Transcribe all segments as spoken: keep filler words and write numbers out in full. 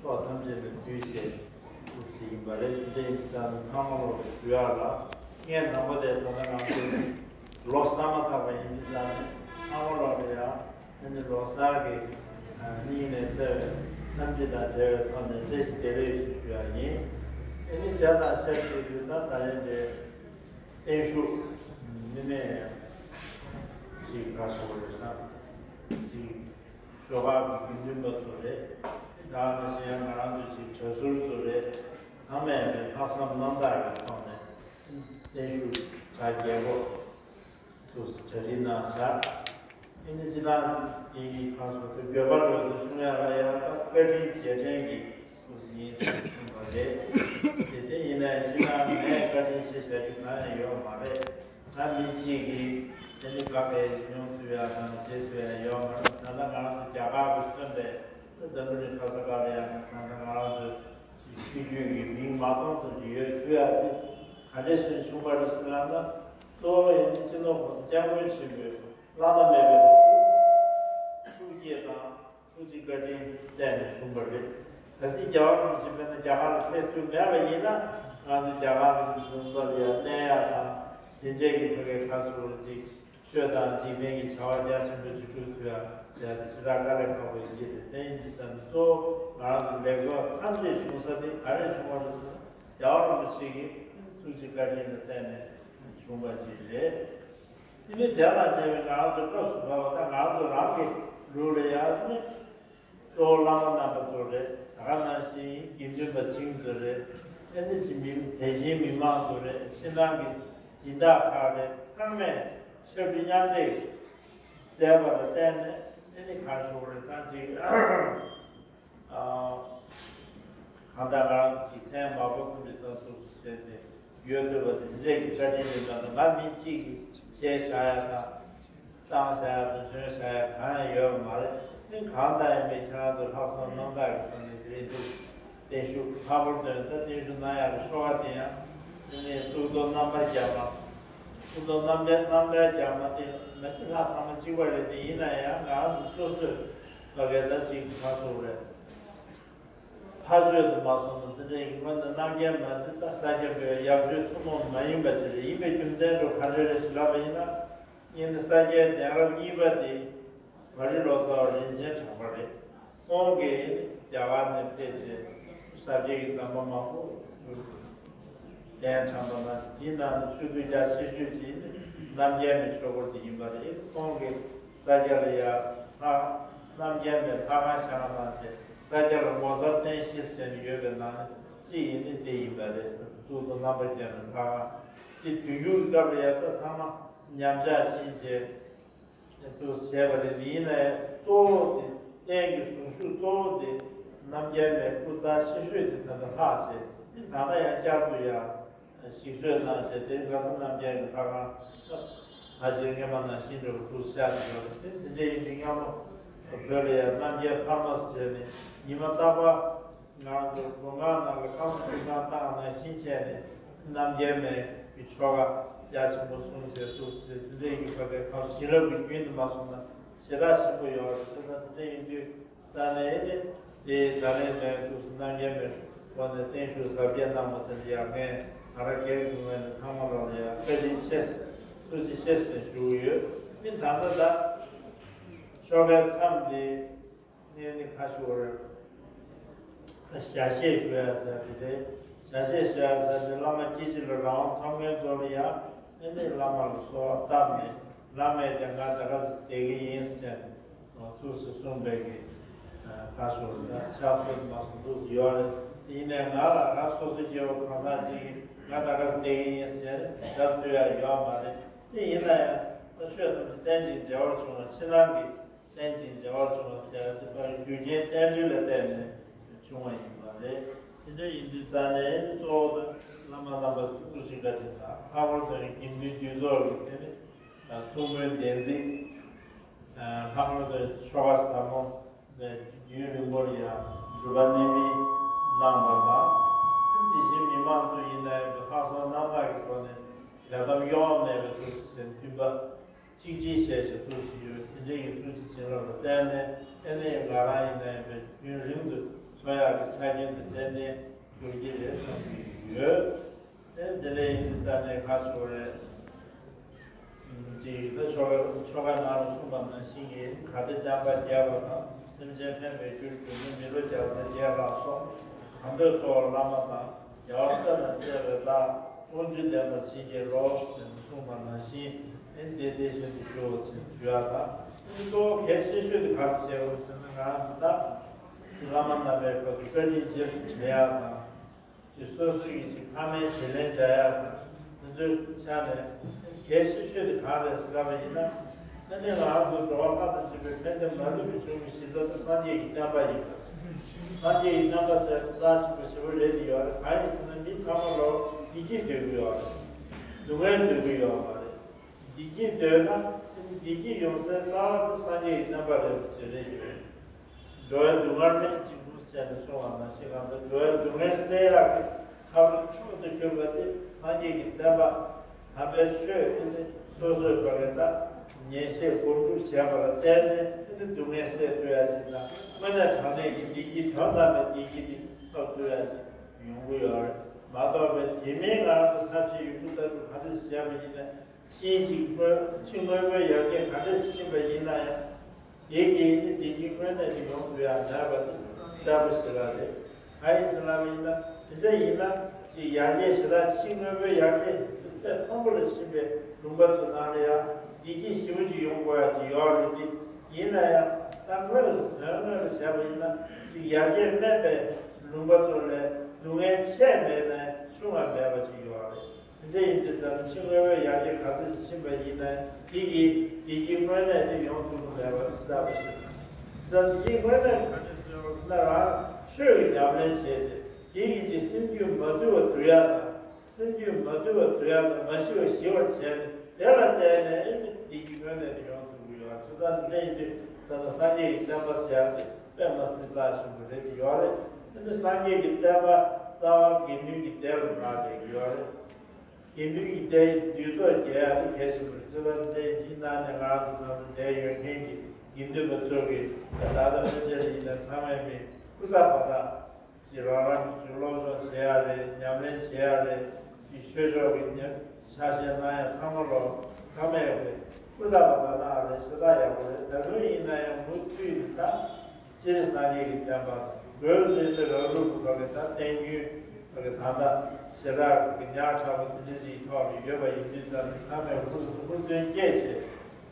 ཕྱོགས་ཐམས་ཅད་ལ་འདུས་བྱས་ཐུགས་སྲས་ཡིན་པ་རེད། དེ་འདྲ་ཡིན་དུས་ཙང་ནས་ཚང་མ་ལོག་ཞུ་ཡག་ལ། ངས་དང་པོ་དེ་ད་ལྟ་ང་ཚོ་ལོ་གསར་མ་ཐག་པ་ཡིན་དུས་ཙང་ནས་ཚང་མ་ལོག་ལ་ཡང་ཨ་ནི་ལོ་གསར་གྱི་སྙིང་ནས་བརྩེ་བའི་འཚམས་འདྲི་དང་འབྲེལ་བའི་ཐོག་ནས་བཀྲ་ཤིས་བདེ་ལེགས་ཞུ་ཞུ་ཡག་ཡིན། ཨ་ནི་དེ་དང་ཆབས་ཅིག་ཏུ་ད་ད་རེས་འདྲའི་བརྟན་བཞུགས་མི་མེད་ཅིག་ག་སོ་རེད་ན་ཅིག་ཤོག་ཁག་གི་དགེ་འདུན་པ་ཚོ་རེད། ད་ནང་བཞིན་ཡང་ང་རང་ཚོ་ཅིག་གྲྭ་ཟུར་ཚོ་རེད། ཚང་མས་ལྷག་བསམ་རྣམ་དག་གི་ཐོག་ནས་བརྟན་བཞུགས་གྲ་རྒྱས་པོ་ཚོ་གྲ་སྒྲིག་གནང་ཤག་ཨ་ནི་སྤྱི་བཏང་གི་ཁ་སོ་དེ་དགོས་པ་རེད་དེ་གསུང་ཡག་ལ་ཡང་བཀའ་དྲིན་རྗེས་དྲན་གྱི་ཚུལ་ཡིན་ཞེས་གསུངས་པ་རེད། དེ་དེ་ཡིན་ནའི་ཕྱི་ནང་ངས་བཀའ་དྲིན་ཆེ་བྱ་རྒྱུ་གང་ཡང་ཡོད་མ་རེད། ང་མི་གཅིག་གིས་དེ་ནི་བཀའ་བཀའ་མྱོང་ཐུབ་ཡག་དང་བྱེད་ཐུབ་ཡག་ཡོད་མ་རེད། ད་ལྟ་ང་རང་ཚོ་རྒྱ་གར་གྱི་མཚོན་པའི་འཛམ་བུ་གླིང་ག་ས་ག་ལ་ཡང་ད་ལྟ་ང་རང་ཚོའི་ཆོས་བརྒྱུད་ཀྱི་མིང་མ་སྟོང་ཙམ་ཞིག་ཡོད་ཐུབ་ཡག་དེ་ག་འདྲ་ཞིག་བྱུང་བ་རེད་ཟེར་ན། གཙོ་བོ་ཡིན་ནི་སྤྱི་ནོར་༸གོང་ས་༸སྐྱབས་མགོན་ཆེན་པོའི་བླ་ན་མེད་པའི་ཐུགས་བསྐྱེད་དང་། ཐུགས་རྗེ་བཀའ་དྲིན་བརྟེན་ནས་བྱུང་བ་རེད། གལ་སྲིད་རྒྱལ་བ་རིན་པོ་ཆེ་དཔེར་ན་རྒྱ་གར་ལ་ཕེབས་ཐུབ་མེད་པ་ཡིན་ན། ང་ཚོ་རྒྱ་གར་གྱི་གཞུང་ཚབ་ལ་ཡང་གནས་ཡག་དང་། དེ་འདྲས་ཀྱི་ཕ་གའི་ཁ་ཚུར་ཅིག་ཆོས་དང་འཇིག་རྟེན་གྱི་བྱ་བ་རྒྱ་ཆེན་པོ་ཅིག་སྒྲུབ་ཐུབ་ཡག་ཟེར་ཡག་དེ་ཞེ་དྲག་དཀའ་ལས་ཁག་པོ་ཡིན་གྱི་རེད། དེ་ཡིན་དུས་ཙམ་གཙོ་བོ་ང་རང་ཚོ་ལེགས་ཚོགས་ཐམས་ཅད་བྱུང་ས་དེ་ག་རེ་བྱུང་བ་རེད་ཟེར་ན། རྒྱལ་བ་རིན་པོ་ཆེ་གི་ཐུགས་རྗེ་བཀའ་དྲིན་ལ་བརྟེན་ནས་བྱུང་བ་ཅིག་རེད། དེ་ནི་དེ་དང་འབྲེལ་བའི་ང་རང་ཚོའི་སྐབས་སུ་བབས་པ་དང་ང་རང་ཚོ་རང་གི་ལུགས་ལ་ཡང་ནི་གཙོ་བོ་བླ་མ་རྣམ་པ་ཚོ་རེད། ད་ག་ནང་བཞིན་དགེ་འདུན་པ་བྱིངས་ཚོ་རེད། ཨེ་ནི་ཅི་མི་དད་ཅན་མི་མང་ཚོ་རེད། ཕྱི་ནང་གི་སྦྱིན་བདག་ཁག་རེད། ཚང་མས་ཕྱར་གྲུ་མཉམ་འདེགས་མཛད་པ་ལ་བརྟེན་ནས་ཨེ་ནི་ག་རེ་ཞུ་དགོས་རེད། ད་ཅིག་གང་ལྟར་ང་རང་ཚོ་གཅིག་མཚན་མ་འབོར་ཙམ་གྱི་ཐོག་ཏུ་བྱས་ཏེ་ཡོད་འདོད་པ་དེ་འདྲས་ཀྱི་བཀའ་དྲིན་ཡིན་པ་དང་། ང་མི་གཅིག་གིས་བྱས་བཞག་ཡག་དང་བཏང་བཞག་ཡག་དང་བྱོན་བཞག་ཡག་གང་ཡང་ཡོད་པ་མ་རེད། དེ་གང་ལྟར་ཡིན་པའི་ཁྱེད་རང་ཚོ་ལྷག་བསམ་རྣམ་དག་གི་ཐོག་ནས་དེ་རིང་འདུག་བརྟན་བཞུགས་ལྷག་པར་དུ་ད་བརྟན་བཞུགས་གནང་ཡག་གི་ཆོ་ག་དེ་ཡང་དེ་ནས་གཙུག་ཏོར་རྣམ་པར་རྒྱལ་མ། གཙུག་ཏོར་རྣམ་རྒྱལ་རྣམ་རྒྱལ་རྒྱལ་མ་དེ་མ་གཞི་ལྷ་ཚང་མ་གཅིག་པ་རེད། དེ་ཡིན་ན་ཡང་ང་རང་ཚོ་སོ་སོས་ཕ་གའི་ད་ཅིག་ང་སོ་རེད། ཕ་ཆོས་དུ་མ་སོང་ན་འདི་འདྲའི་ཡིན་པ་འདི་རྣམ་རྒྱལ་མ་འདི་ད་ས་སྐྱ་པའི་ཡབ་ཆོས་ཐུན་མོང་མ་ཡིན་པ་ཅིག་རེད། ཡིན་པའི་རྒྱུ་མཚན་འགྲོ་ག་འདྲ་རེད་ཟེར་ལབ་པ་ཡིན་ན། ཡིན་ན་ས་སྐྱའི་གདན་རབས་གཉིས་པ་དེ་བ་རི་ལོ་ཙཱ་བ་རིན་ཆེན་གྲགས་པ་རེད། ཁོང་གིས་རྒྱ་གར་ནས་ཕེབས་བྱས་ས་སྐྱའི་གདམས་པ་མང་པོ་བསྒྱུར། གདན་དྲངས་པ་ནང་བཞིན་དེའི་ནང་ནས་ཆོས་ཚུལ་རྒྱ་ཆེ་ཤོས་ཅིག་ནི་རྣམ་རྒྱལ་མའི་ཆོས་སྐོར་དེ་ཡིན་པ་རེད། ཁོང་གིས་ས་སྐྱ་ལ་ཡ་ལྷ་རྣམ་རྒྱལ་མའི་ལྷ་ཁང་བཞེངས་གནང་བྱས་ས་སྐྱ་ལ་ངོ་མཚར་རྟེན་བཞི་ཟེར་ནས་ཡོད་པའི་ནང་ནས་གཅིག་ཡིན་ནི་དེ་ཡིན་པ་རེད། གཙུག་ཏོར་རྣམ་པར་རྒྱལ་མའི་ལྷ་ཁང་དེ་དུས་འགྱུར་གྱི་སྐབས་ལ་ཡ་ད་ཚང་མ་ཉམས་ཆག་ཕྱིན་བྱས། དུ་བྱས་པ་རེད། ཡིན་ནའི་གཙོ་བོ་དེ་རྟེན་གྱི་གཟུངས་གཞུག་གཙོ་བོ་དེ་རྣམ་རྒྱལ་མའི་སྐུ་རྩ་ཆེ་ཤོས་དེ་ད་ལྟ་ལྷག་བྱས། དེ་ད་ལྟ་ཡང་བསྐྱར་དུ་ཡང་ཞིག་གསོས་གནང་བྱས། དེ་ག་ས་རྣམ་རྒྱལ་གྱི་ལྷ་ཁང་ད་ཕལ་ཆེར་སྔས་མ་ནང་བཞིན་འདྲ་བོ་འདུག་ཤག་ཟེར་བ་རེད། དེ་དེ་འདྲ་ཡིན་དུས་སྔ་མོ་བོད་ལ་ཡང་རྣམ་རྒྱལ་འཕར་མ་ཟེར་བྱས་ནས་ཉི་མ་རྟག་པར་ང་རང་ཚོ་མགོན་ཁང་ནང་ལ་བསྐང་གསོ་སྐུ་ཁང་བཏང་ནང་བཞིན་བྱས་ནས་རྣམ་རྒྱལ་མའི་གི་ཆོ་ག་རྒྱ་ཆེན་པོ་གསུངས་བྱས་འདུག་ཟེར། དེ་འདྲའི་གི་ཕ་གའི་ཁ་བྱིན་རླབས་ཀྱི་རྒྱུན་དུ་མ་སོང་ན་ཞེ་དྲག་ཆེན་པོ་ཡོད་རེད་ཟེར་ན། དེ་འདྲ་ཡིན་དུས་ད་ནས་ཨེ་ནི་དེ་ད་རེས་ནས་འདུག་སེ་རྣམ་རྒྱལ་མའི་སྒོ་ནས་བརྟན་བཞུགས་གཟབ་རྒྱས་གནང་བ་དེ་ལ་ཡང་ངས་ང་རང་སྒེར་གྱི་ངོས་ནས་ཚང་མ་ལ་ཡང་བཀའ་དྲིན་ཆེ་ཟེར་ཐུགས་རྗེ་ཆེ་ཟེར་ཞུ་གི་ཡོད། ཨེ་ད་ལྟ་ད་ཆོ་གའི་མཚམས་འདི་ངས་ནི་ཁ་ཤོར་ད་ཞལ་བཞེས་ཞུ་ཡ་ཟེར་དེ་རེད། ཞལ་བཞེས་ཞུ་ཡ་ཟེར་དེ་བླ་མ་སྐྱེ་འཆི་ལ་རང་དབང་ཐོབ་མཁན་ཚོ་ལ་ཡང་ཨེ་ནི་བླ་མ་ལ་གསོལ་བ་བཏབ་ནས་བླ་མས་ཀྱང་ང་ད་ག་ཟེ་བསྡད་ཀྱི་ཡིན་ཟེར་ནས་ཐུགས་སུ་གསུངས་པའི་གི་ཁ་ཤོར་ད་ཕྱག་སྲོལ་མ་སོང་འདུག་ཡོད་རེད། ཡིན་ནའི་ང་ལ་ང་སོ་སོ་སྐྱེ་བོ་གང་ཟག་ཅིག་གིས་ང་ད་ག་ཟེ་བསྡད་ཀྱི་ཡིན་ཟེར་ནས་ད་ཐུབ་ཡ་ཡོད་མ་རེད། དེ་ཡིན་ན་ཡང་ད་ཆོས་ཐམས་ཅད་རྟེན་ཅིང་འབྲེལ་བར་འབྱུང་བ་ཕྱི་ནང་གི་རྟེན་ཅིང་འབྲེལ་བར་འབྱུང་བ་ཟེར་ཡ་དེ་ཕར་རྒྱུ་རྐྱེན་རྟེན་འབྲེལ་ལ་བརྟེན་ནས་བྱུང་བ་ཡིན་པ་རེད། དེ་འདྲ་ཡིན་དུས་ད་ནས་གཙོ་བོ་དང་བླ་མ་རྣམ་པ་ཐུགས་རྗེ་བཀའ་དྲིན་དང་། ལྷག་པར་དུ་དགེ་འདུན་འདུས་ཚོགས་ཀྱི་དེ་ནི་ཐུགས་སྨོན་བདེན་ཚིག་ལྷག་པར་དུ་ཆོ་ག་ཟབ་མོ་རྒྱུན་རིང་པོར་ཡང་སྒྲུབ་པ་གནད་སྨིན་གནང་བ་དང་། དེ་བཞིན་མི་མང་ཚོ་ཡིན་ན་ཡང་ལྷག་བསམ་རྣམ་དག་གི་སྒོ་ནས་ལས་ཐམས་གཡོ་བ་མེད་པའི་ཐུགས་སུ་ཆེན་མཐུན་པ། ཆིག་སྒྲིལ་བྱས་ཤིང་ཐུགས་སུ་ཡོད། དེ་འདྲའི་ཡི་ཐུགས་རྗེ་བྱིན་རླབས་ལ་བརྟེན་ནས་ཨེ་ནས་ང་རང་ཡིན་ན་ཡང་རྒྱུན་རིང་དུ་ འཚོ་ཡག་གི་ཆ་རྐྱེན་དེ་ཏན་ཏན་འགྱུར་གྱི་རེད་བསམ་གྱི་ཡོད། དེ་འདི་ལས་ཡིན་དུས་ཙམ་ནས་ཁ་ཕྱོགས་རེད། དེ་ཡིན་ན་ཆོ་ག་ཆོ་ག་ནང་ལ་གསུངས་པ་ནང་བཞིན་གྱི་གལ་ཏེ་བསྟན་པ་རྒྱས་པ་དང་སེམས་ཅན་ཕན་པའི་རྒྱུར་གྱུར་ན། མི་ལོ་བརྒྱ་དང་བརྒྱད་ལ་སོགས་གང་འདོད་འཚོ་བའི་བླ་མ་དང་། རྒྱལ་བ་སྲས་དང་བཅས་པའི་བདག་དབང་ཕྱུག་ལྡན་པ་བྱིན་གྱིས་རློབས་ཟེར་ནས་གསུངས་པ་ནང་བཞིན་དེ་དེ་བཞིན་དུ་ཞུའོ་ཟེར་ཞུ་ཡག་དང་། གཙོ་བོ་གལ་ཆེ་ཤོས་དེ་ག་རེ་བྱེད་དགོས་ཟེར་ན། ང་རང་ད་བླ་མ་རྣམ་པའི་སྐབས་སུ་བཀའ་དྲིན་རྗེས་སུ་དྲན་ཡག་དང་། ཅིག་སོ་སོའི་གི་ཅིག་ཕ་མའི་བྱིན་ལེན་བྱ་ཡག་དང་། དེ་ཚོའི་ཆ་ནས་གལ་ཆེ་ཤོས་དེ་གང་རེད་ཟེར་ལབ་པ་ཡིན་ན། ཨ་ནི་ང་རང་ཚོ་འགྲོ་བ་ལྷ་དང་བཅས་པའི་ཕན་བདེ་མ་ལུས་པའི་འབྱུང་བའི་གཞི་རྩ་དེ་སངས་རྒྱས་ཀྱི་བསྟན་པ་ཡིན་པ། སངས་རྒྱས་ཀྱི་བསྟན་པ་ཟེར་ཚུལ་ལ་ཞིག་པ་ཞེ་པོ་རེད་དེ་ཡོད་རེད། གང་ཡིན་ཟེར་ན་མི་ཚང་མ་ལོ་བདེ་སྐྱིད་འདོད་ཀྱི་ཡོད་རེད། སྡུག་བསྔལ་འདོད་ཀྱི་ཡོད་མ་རེད། བདེ་སྐྱིད་འདོད་ན་བདེ་སྐྱིད་ཡོང་སའི་རྩ་བ་དེ་སངས་རྒྱས་ཀྱི་བསྟན་པ་རེད་ཅེས་རེད་ཡོད། འགྲོ་བའི་སྡུག་བསྔལ་མེད་ཅིང་འགྲུབ་ཟེར་ནས་གསུངས་པ་ནང་བཞིན། ང་ཚོ་འགྲོ་བའི་སྡུག་བསྔལ་སེལ་ཡག་གི་ཐབས་ལམ་མཆོག་ཏུ་གྱུར་པ་དེ་སངས་རྒྱས་ཀྱི་བསྟན་པ། དམ་པའི་ཆོས་དེ་ནི་སོ་སོའི་བར་གྱི་ད་ཉན་བཤད་སྒོམ་སྒྲུབ་བྱས་པ་ལ་བརྟེན་ནས་དེ་ནི་སྡུག་བསྔལ་སེལ་ཐུབ་ཡག་ཅིག་དང་། དངོས་གནས་དྲང་གནས་ཀྱི་བདེ་སྐྱིད་དོན་དམ་པའི་བདེ་སྐྱིད་དེ་ཐོབ་ཐུབ་ཡག་ཅིག་ཡོང་གི་ཡོད་རེད། མ་གཏོགས་པའི་དེ་མིན་ང་རང་ཚོ་ཐབས་ཤེས་ཡོད་རྒུ་ལྟ་རྒུ་ག་འདྲ་ཞིག་བྱས་པ་ཡིན་ན། ཕྱིའི་ཅིག་དངོས་ཕྱི་དངོས་པོའི་ཡར་རྒྱས་ག་འདྲ་ཕྱིན་པ་ཡིན་ན་ཡང་། དེ་གིས་ནི་བདེ་སྐྱིད་དངོས་གནས་དེ་ཡོང་ཐུབ་ཡག་མེད་པ་དེ་གསལ་པོ་ཞེ་དྲག་རེད། གང་ཡིན་ཟེར་ལབ་པ་ཡིན་ན། དེ་འདྲ་ཡིན་ན་ཅིག་ཡར་རྒྱས་ཞེ་དྲག་ཕྱི་དངོས་པོའི་ཡར་རྒྱས་དེ་ཚད་མཐོན་པོ་ལ་ཕྱིན་པའི་ལུང་པ་ཚོ་ནང་ལ་ཡང་བདེ་སྐྱིད་ཞེ་པོ་ཅིག་ཡོང་དགོས་ཡག་ཅིག་ཡོད་རེད་དེ། ཡིན་ན་ཡང་ད་དངོས་སུ་དོན་དངོས་ལ་བྱས་པ་ཡིན་ན། ཅིག་ཡར་རྒྱས་དམན་པའི་ལུང་པ་ཚོ་ལས་སྡུག་བསྔལ་ཆེས་མེད་ན་ཆུང་བ་མེད་པ་ཅིག་ཡོད་རེད། དེ་འདྲ་ཡིན་དུས་ཙམ་ཕྱི་དངོས་པོའི་ཡར་རྒྱས་ག་ཚོད་ཕྱིན་པ་ཡིན་ན། དེ་གིས་བདེ་སྐྱིད་དངོས་གནས་དེ་ཡོང་ཐུབ་ཀྱི་མེད་པ་དེ་གསལ་པོ་ཞིག་རེད། བདེ་སྐྱིད་དངོས་གནས་ག་འདྲ་ཟེར་བ་ན། རང་ཆོས་ཀྱི་ཉམས་ལེན་བྱས་ཏེ། དེ་གིས་ཅིག་སེམས་རྒྱུད་མ་དུལ་བ་དུལ་ཡག་དང་། སེམས་རྒྱུད་མ་དུལ་བ་དུལ་ཡག་དང་། མ་ཞི་བ་ཞི་བར་བྱས་ནས། དེ་ལ་བརྟེན་ནས་ཨེ་ནི་བདེ་སྐྱིད་དངོས་གནས་དེ་ཡོང་ཐུབ་ཀྱི་ཡོད་རེད། བྱས་ཙང་འདི་འདྲ་ཡིན་དུས་ཙམ་ན་སངས་རྒྱས་ཀྱི་བསྟན་པ་ཟེར་ཡག་དེ་དཔེ་མ་སྲིད་རྩ་ཆེན་པོ་རེད་དེ་ཡོད་རེད། དེ་ནི་སངས་རྒྱས་ཀྱི་བསྟན་པ་རྩ་བ་དགེ་འདུན་གྱི་སྡེ་ལ་བགྲངས་བསྡད་ཀྱི་ཡོད་རེད། དགེ་འདུན་གྱི་སྡེ་འདུས་ཚོགས་རྒྱས་ཡག་དེ་གལ་ཆེན་པོ་རེད། བྱས་ཙང་འདི་འདྲའི་ནང་ནས་ང་རང་ཚོ་ཚང་མ་འབྲེལ་ཡོད་མཁན་གྱི་དགེ་འདུན་པ་ཚོ་གིས་ད་ལྟ་སྔོན་ཆད་ལ་ཡིན་ན་ཚང་མས་མི་ཀུན་ད་བ་ད་ཅིག་རང་རང་གི་ཅིག་སློབ་སྦྱོང་བྱེད་ཡག་རེད། ཉམས་ལེན་བྱེད་ཡག་རེད། ཅིག་ཆོས་ཕྱོགས་ཀྱི་ཉམས་ཆ་ཤས་གནང་ཡག་ཚང་མ་ལོ་ཚང་མས་རེད། ཀུན་ད་བ་ད་གནང་རེད། ཞེ་དྲག་ཡག་པོ་རེད། ད་དུང་ཡིན་ན་ཡང་མུ་མཐུད་ནས་ད་སྤྱིར་སངས་རྒྱས་ཀྱི་བསྟན་པ་འགོས་ཟིན་ཚེ་རང་ལུགས་ཀྱི་བར་གྱི་ད་བསྟན་རྒྱུན་བར་གྱི་ད་ལྟ་ཞེ་དྲག་གི་ཉག་ཕྲ་བོ་དེ་འདྲ་ཞིག་ཐོག་ནས་ཡོད་པ་ཡིན་དུས་ཙམ་ནས། ཚང་མས་ཧུར་ཧུར་བརྩོན་བསྐྱེད་བྱས།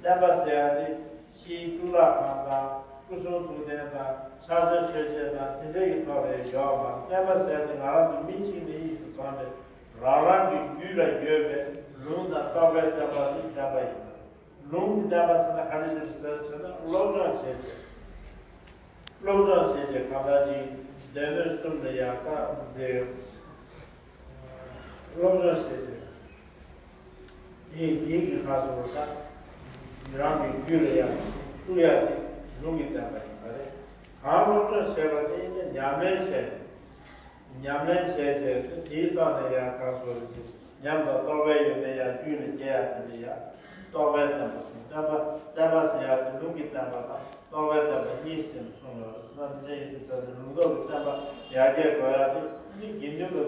བསྟན་པ་ཟེར་ཡག་དེ་ཕྱིའི་གཙུག་ལག་ཁང་དང་སྐུ་གསུང་ཐུགས་རྟེན་དང་ཕྱག་རྒྱ་མཆོད་ཆས་དང་དེ་འདྲ་གི་ཐོག་ལ་ཡོད་མ་རེད། བསྟན་པ་ཟེར་ཡག་དེ་ང་རང་ཚོ་མི་གཅིག་ནས་གཉིས་སུ་ཚང་མས་རང་རང་གི་རྒྱུད་ལ་ཡོད་པའི་ལུང་དང་རྟོགས་པའི་བསྟན་པ་དེ་བསྟན་པ་ཡིན་པ་རེད། ལུང་གི་བསྟན་པ་ཟེར་ན་ག་རེ་ཟེར་ཟེར་ཟེར་ན། སློབ་སྦྱོང་བྱས་ཏེ། སློབ་སྦྱོང་བྱས་ཏེ་གང་ལྟར་ཅིག་སྡེ་སྣོད་གསུམ་ལ་ཡང་ད་འདི་སློབ་སྦྱོང་བྱས་ཏེ། དེ་དེ་གི་ཁ་སོ་ད་རང་གི་རྒྱུད་ལ་ཡང་ཤུགས་ཡག་དེ་ལུང་གི་བསྟན་པ་ཡིན་པ་རེད། གང་སློབ་སྦྱོང་བྱས་པ་དེ་ཡིན་ན་ཉམས་ལེན་བྱས། ཉམས་ལེན་བྱས་བྱས་ཏེ་དེའི་ཐོག་ནས་ཡང་གང་སོ་རེད། ཉམས་དང་རྟོགས་པའི་ཡོན་ཏན་ཡང་རྒྱུད་ལ་སྐྱེ་ཡག་དེ་ལ་ཡང་རྟོགས་པའི་བསྟན་པ་གསུངས། བསྟན་པ་བསྟན་པ་ཟེར་ཡག་དེ་ལུང་གི་བསྟན་པ་དང་རྟོགས་པའི་བསྟན་པ་གཉིས་ཟེར་ནས་གསུངས་ཡོད་རེད། བསམ་གཏན་ཡིན་དུས་ཙམ་ནས་ལུང་རྟོགས་ཀྱི་བསྟན་པ་ཡར་རྒྱས་འགྲོ་ཡག་དེ་ནི་དགེ་འདུན་པ་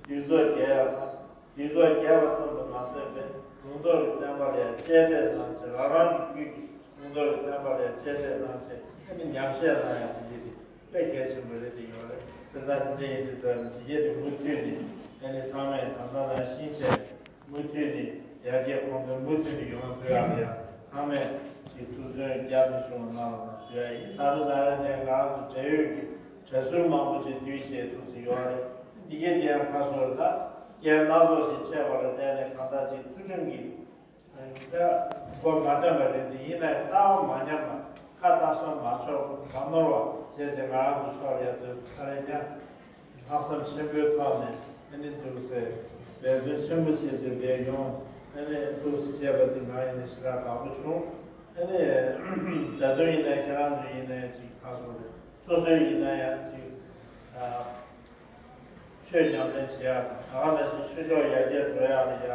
འདུས་ཚོགས་རྒྱས་ཡག་དང་། འདུས་ཚོགས་རྒྱས་པ་ཙམ་དུ་མ་ཟད་པའི་ལུང་རྟོགས་ཀྱི་བསྟན་པ་ལ་ཡང་གཅེས་སྤྲས་གནང་བྱས། རང་རང་གི་རྒྱུད་ཀྱི་ལུང་རྟོགས་ཀྱི་བསྟན་པ་ལ་ཡང་གཅེས་སྤྲས་གནང་བྱས། ཨ་ནི་ཉམས་བཞེས་གནང་ཡག་དེ་འདྲ་དེ་དཔེ་གལ་ཆེན་པོ་རེད་དེ་ཡོད་རེད། བྱས་ཙང་འདི་འདྲ་ཡིན་དུས་ཙམ་འདི་གའི་དེ་མུ་མཐུད་ནས་ཨ་ནི་ཚང་མས་དམ་བཅའ་ནང་བཞིན་བྱས། མུ་མཐུད་ནས་ཡར་རྒྱས་གོང་འཕེལ་མུ་མཐུད་ནས་ཡོང་བ་དགོས་ཡག་ལ་ཡང་ཚང་མས་ཀྱི་ཐུགས་བརྩོན་རྒྱ་ཆེ་ཞུ་བ་གནང་རོགས་གནང་ཞུ་ཡག་ཡིན། ད་རེས་ད་རེས་ནས་ང་རང་ཚོ་འབྲེལ་ཡོད་ཀྱི་གྲྭ་ཟུར་མང་པོ་ཅིག་འདུས་བྱས་འདུག་ཟེར་ཡོད་རེད། འདི་གའི་དེ་ཡང་ཁ་སོར་ད་རྐྱེན་སྣ་ཚོགས་ཤིག་འཕྲད་པ་ལ་བརྟེན་ནས་གང་ལྟར་ཅིག་ཚུལ་ཁྲིམས་ཀྱི་ད་མགོ་མ་ཐོན་པ་རེད་དེ། ཡིན་ནའི་ལྟ་བ་མ་ཉམས་པ། ཁ་ལྟ་སོ་མ་ཆོག་མ་ནོར་བ་བྱས་བྱས་ང་རང་ཚོ་ཕྱོགས་ལ་ཡ་དོན་ཁ་རེ་ཉག་ལྷག་བསམ་ཆེན་པོའི་ཐོག་ནས་ཨ་ནི་འདུག་སེ་འབད་བརྩོན་ཆེན་པོ་བྱས་བྱས་འབད་ཡོང་། ཨ་ནི་འདུག་སེ་བྱས་པ་དེ་ང་ཡིན་ན་ཞེ་དྲག་དགའ་པོ་བྱུང་། ཨ་ནི་ད་དུང་ཡིན་ནའི་ཁྱེད་རང་ཚོ་ཡིན་ནའི་ཅིག་ཁ་སོ་རེད། སོ་སོའི་ཡིན་ན་ཡང་ཅིག་ཨ། ཆོས་ཉམས་ལེན་བྱེད་ཡག་དང་། ད་ག་ནང་བཞིན་ཆོས་ཕྱོགས་ཡར་རྒྱས་འགྲོ་ཡག་ལ་ཡ་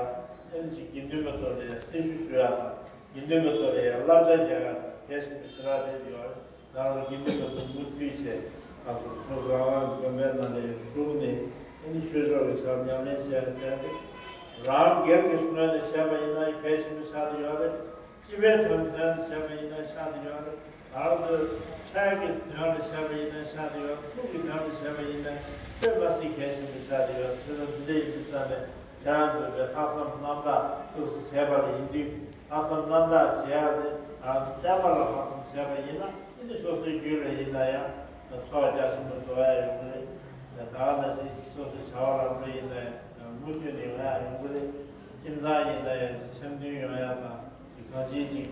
ཨེ་ནི་ཅིག་དགེ་འདུན་པ་ཚོ་ལ་ཡ་སེར་ཞུ་ཞུ་ཡག་དང་། དགེ་འདུན་པ་ཚོ་ལ་ཡ་བསླབ་བྱ་རྒྱག་ཡག་དང་། གལ་ཆེན་པོ་ཞེ་དྲག་རེད་ཡོད། རང་གི་མི་ཚོ་དང་མུ་མཐུད་བྱས། ང་ཚོ་སོ་སོ་རང་རང་གི་དགོན་པའི་ནང་ནས་ཞུགས་ནས། ཨ་ནི་ཆོས་ཕྱོགས་ཀྱི་ཆར་ཉམས་ལེན་བྱས་བྱས་ཏེ། རང་སྒེར་གྱི་ངོས་ནས་བཤད་པ་ཡིན་ན་གལ་ཆེན་པོ་ཆགས་ཀྱི་ཡོད་རེད། སྤྱི་པའི་དོན་དོན་བྱས་པ་ཡིན་ན་ཆགས་ཀྱི་ཡོད་རེད། ང་རང་ཚོའི་ཕྲན་གྱི་དོན་ལ་བྱས་པ་ཡིན་ན་ཆགས་ཀྱི་ཡོད་རེད། ཐུགས་ཀྱི་དོན་ལ་བྱས་པ་ཡིན་ན་དཔེ་མ་སྲིད་གལ་ཆེན་པོ་ཆགས་ཀྱི་ཡོད་རེད། བྱས་ཙང་འདི་འདྲ་ཡིན་དུས་ཙམ་ནས། དེ་ཡང་འདོད་པའི་ལྷག་བསམ་རྣམ་དག་ཐུགས་སུ་བྱས་པ་ལ་ཡིན་དུས། ལྷག་བསམ་རྣམ་དག་བྱེད་ཡག་དེ་རང་བསྟན་པ་ལ་ལྷག་བསམ་བྱས་པ་ཡིན་ན། ཨ་ནི་སོ་སོའི་རྒྱུད་ལ་ཡིན་ན་ཡང་ཚོགས་རྒྱ་ཆེན་པོ་འགྲོ་ཡག་ཡོང་གི་རེད། ད་ག་ནང་བཞིན་སོ་སོའི་བྱ་བ་ལམ་འགྲོ་ཡིན་ན་ཡང་མུ་མཐུད་ནས་ཡོང་ཡག་ཡོང་གི་རེད། ཁྱིམ་ཚང་ཡིན་ན་ཡང་འཆམ་མཐུན་ཡོང་ཡག་དང་། གང་ཅིའི་ཅིག་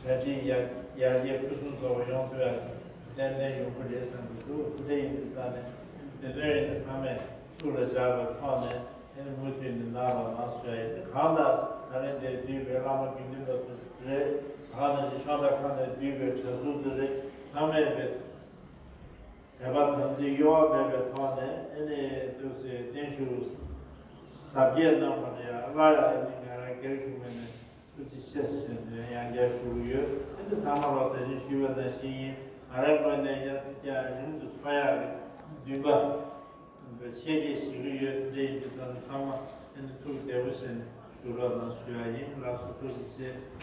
གྲ་སྒྲིག་ཡར་ཡར་རྒྱས་ཕུན་སུམ་ཚོགས་པ་ཡོང་ཐུབ་ཡག་གི་ཏན་ཏན་ཡོང་གི་རེད་བསམ་གྱི་འདུག་དེ་འདྲ་ཡིན་དུས་ཙམ་ནས་དེ་ཚོ་ཡིན་དུས་ཚང་མས་ཐུགས་ལ་འཇགས་པའི་ཐོག་ནས། ཨ་ནི་མུ་མཐུད་ནས་གནང་རོགས་གནང་ཞུ་ཡ་ཡིན། གང་ལྟར་ད་རེས་འདིར་འདུས་པའི་བླ་མ་དགེ་འདུན་པ་ཚོ་རེད། ད་ག་ནང་བཞིན་ཤོང་རྟ་ཁང་ནས་འདུས་པའི་གྲྭ་ཟུར་ཚོ་རེད། ཚང་མས་དཔེ་དད་པ་དམ་ཚིག་གཡོ་བ་མེད་པའི་ཐོག་ནས། ཨ་ནི་ཐུགས་སྲས་བརྟན་བཞུགས་གཟབ་རྒྱས་གནང་བ་ལ་ཡང་སླར་ཡང་ཨ་ནི་ང་རང་སྒེར་གྱི་ངོས་ནས་ཐུགས་རྗེ་ཆེ་ཞེས་ནས་ཡང་བསྐྱར་ཞུ་གི་ཡོད། ཨ་ནི་ཚང་མ་ལ་ད་གིན་ཞུས་པ་ནང་བཞིན་ཡིན། ང་རའི་ངོས་ནས་ཡང་བསྐྱར་རིང་དུ་འཚོ་ཡག་གི་འདུན་པ་ཆེ་བསྐྱེད་ཞུ་གི་ཡོད། དེ་འདྲ་ཡིན་དུས་ད་ནི་ཚང་མ་ཨ་ནི་ཐུགས་བདེ་པོ་བྱས་ནས་བཞུགས་རོགས་གནང་ཞུ་ཡ་ཡིན། ལགས་སོ། ཐུགས་རྗེ་ཆེ།